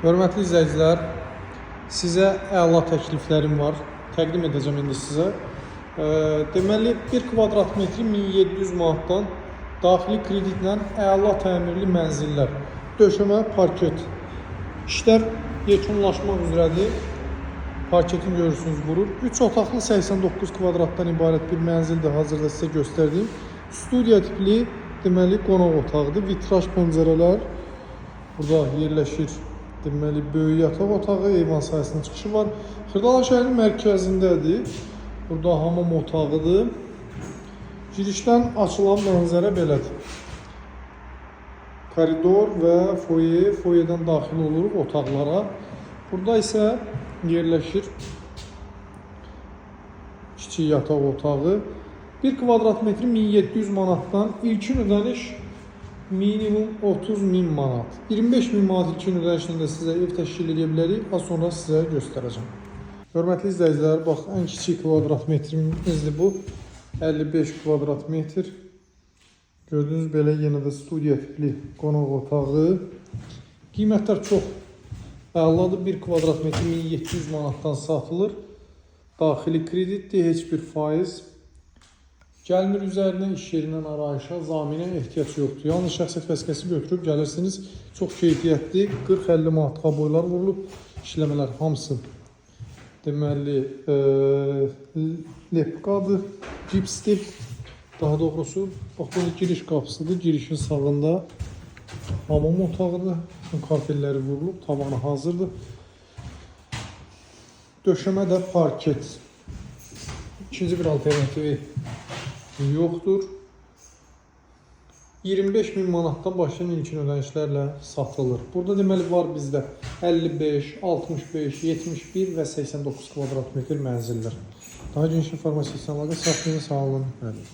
Hörmətli izləyicilər, sizə əla təkliflərim var. Təqdim edəcəm indi sizə. Deməli, 1 kvadrat metri 1700 manatdan daxili kreditlə əla təmirli mənzillər. Döşəmə, parket. İşlər yekunlaşmaq üzrədir. Parketin görürsünüz vurur. 3 otaqlı 89 kvadratdan ibarət bir mənzildir hazırda sizə göstərdiyim. Studiya tipli deməli qonaq otağıdır. Vitraj pəncərələr burada yerləşir. Deməli böyük yataq otağı, eyvan sahəsinin çıxışı var. Xırdalan şəhərinin mərkəzindədir. Burada hamam otağıdır. Girişdən açılan mənzərə belədir. Koridor və foye, foyedən daxil oluruq otaqlara. Burada isə yerləşir kiçik yataq otağı. 1 kvadrat metri 1700 manatdan ilkin ödəniş minimum 30 min manat. 25 min manat ilkin ödənişlə də sizə ev təşkil edə bilərik. Az sonra sizə göstərəcəm. Hörmətli izləyicilər, bax ən kiçik kvadrat metrimizdir bu. 55 kvadrat metr. Gördüyünüz belə yenə də studiya tipli qonaq otağı. Qiymətlər çox əladır. 1 kvadrat metr 1700 manatdan satılır. Daxili kreditdir, heç bir faiz gəlmir üzərinə, iş yerindən arayışa, zaminə ehtiyac yoxdur. Yalnız şəxsiyyət vəsiqəsi götürüb gəlirsiniz. Çox keyfiyyətli, 40-50 manat boylar vurulub. İşləmələr hamısı deməli lepkadır, gipsdir. Daha doğrusu, bax burada giriş qapısıdır. Girişin sağında hamam otağıdır. Bütün kafelləri vurulub, tavanı hazırdır. Döşəmə də parket. İkinci bir alternativi yoxdur. 25 min manatdan başlayan ilkin ödənişlərlə satılır. Burada deməli var bizdə 55, 65, 71 və 89 kvadrat metr mənzillər. Daha geniş informasiya üçün əlaqə saxlayın. Sağ olun. Bəli.